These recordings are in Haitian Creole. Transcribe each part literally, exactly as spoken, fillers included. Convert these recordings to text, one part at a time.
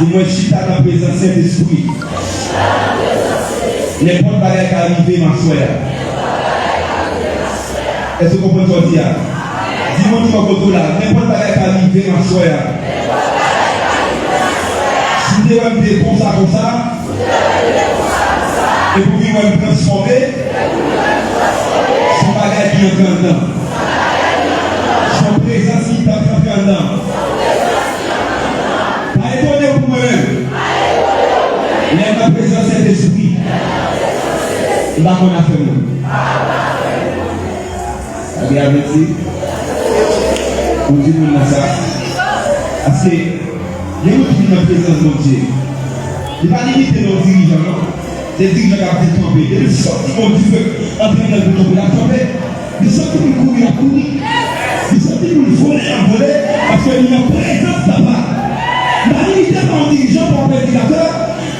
Di, "Mwen chita nan prezans Sentespri." Nenpòt bagay ka rive m aswè a. Èske w konprann sa w di a? Di moun ki bò kote w la, "Nenpòt bagay ka rive m aswè a." Si w te wè m te konsa, konsa, epi w vin wè m transfòme, se yon bagay ki antre anndan. Se yon prezans ki t ap antre anndan. Pa etone w pou mwen menm. Lè m nan prezans Sentespri, m pa konn afè moun. Sa gen avèti pou di moun nan sa. Paske gen moun ki vin nan prezans Bondye. Li pa limite nan yon dirijan, non. Se dirijan k ap di kanpe. Depi l santi Bondye antre nan l pou kanpe, l ap kanpe. Li santi pou l kouri, l ap kouri. Li santi pou l vole, l ap vole. Paske li nan prezans Papa. M pa limite pa yon dirijan, pa yon predikatè.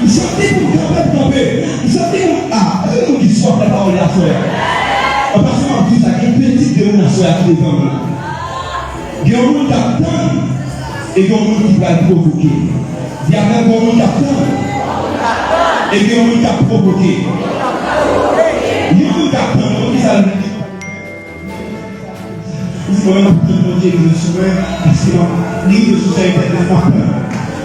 M santi pou m kanpe, m kanpe. M santi pou m, a, e moun ki swaf la pawòl la aswè a. An pasan, m ap di sa, gen pitit de moun aswè a ki devan m la. Gen yon moun k ap tann, e gen yon moun ki pral pwovoke. Di avè m, gen yon moun k ap tann, e gen yon moun k ap pwovoke. Yon moun k ap tann, konn ki sa l vle di? Li di, "Mwen, m ap tann Bondye vini sou mwen, paske m ap, li rive sou sèy entènèt, m ap tann."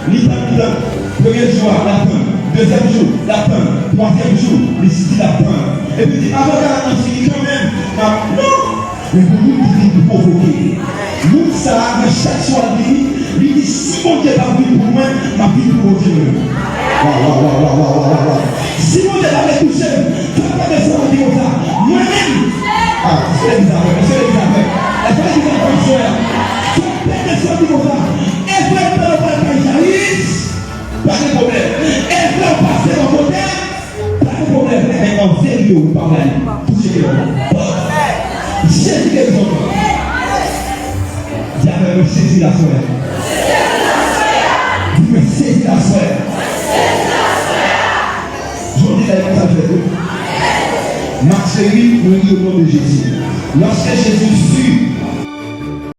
Li tann, li tann. Premye jou a, l ap tann. Dezyèm jou, l ap tann. Twazyèm jou, li sezi, l ap tann. Epi li di, "Avoka a fini kanmenm." M ap, non! Men pou moun ki vin pwovoke, moun sa a, nan chak swa l vini, li di, "Si Bondye pa vin pou mwen, m ap vin pou Bondye mwen menm." Waw, waw, waw. Si Bondye pa vle touche m, fòk pa desann di konsa. Mwen menm, a, se legliz avè m, se legliz avè m. Èske legliz avè m, frè? Fòk pa desann di konsa. Evre m pral pral kay Jayis, pa gen pwoblèm. Evre w pase bò kote, pa gen pwoblèm. Men an verite, ou pa prale. Touche kè w. Jezi gen rezon. Di avè m, mwen sezi l aswè a. Di, "Mwen sezi l aswè a." Jodi la, e konsa l fèt, wi. M ap cheri, mwen ri au nom de Jésus. Lorsque Jésus fut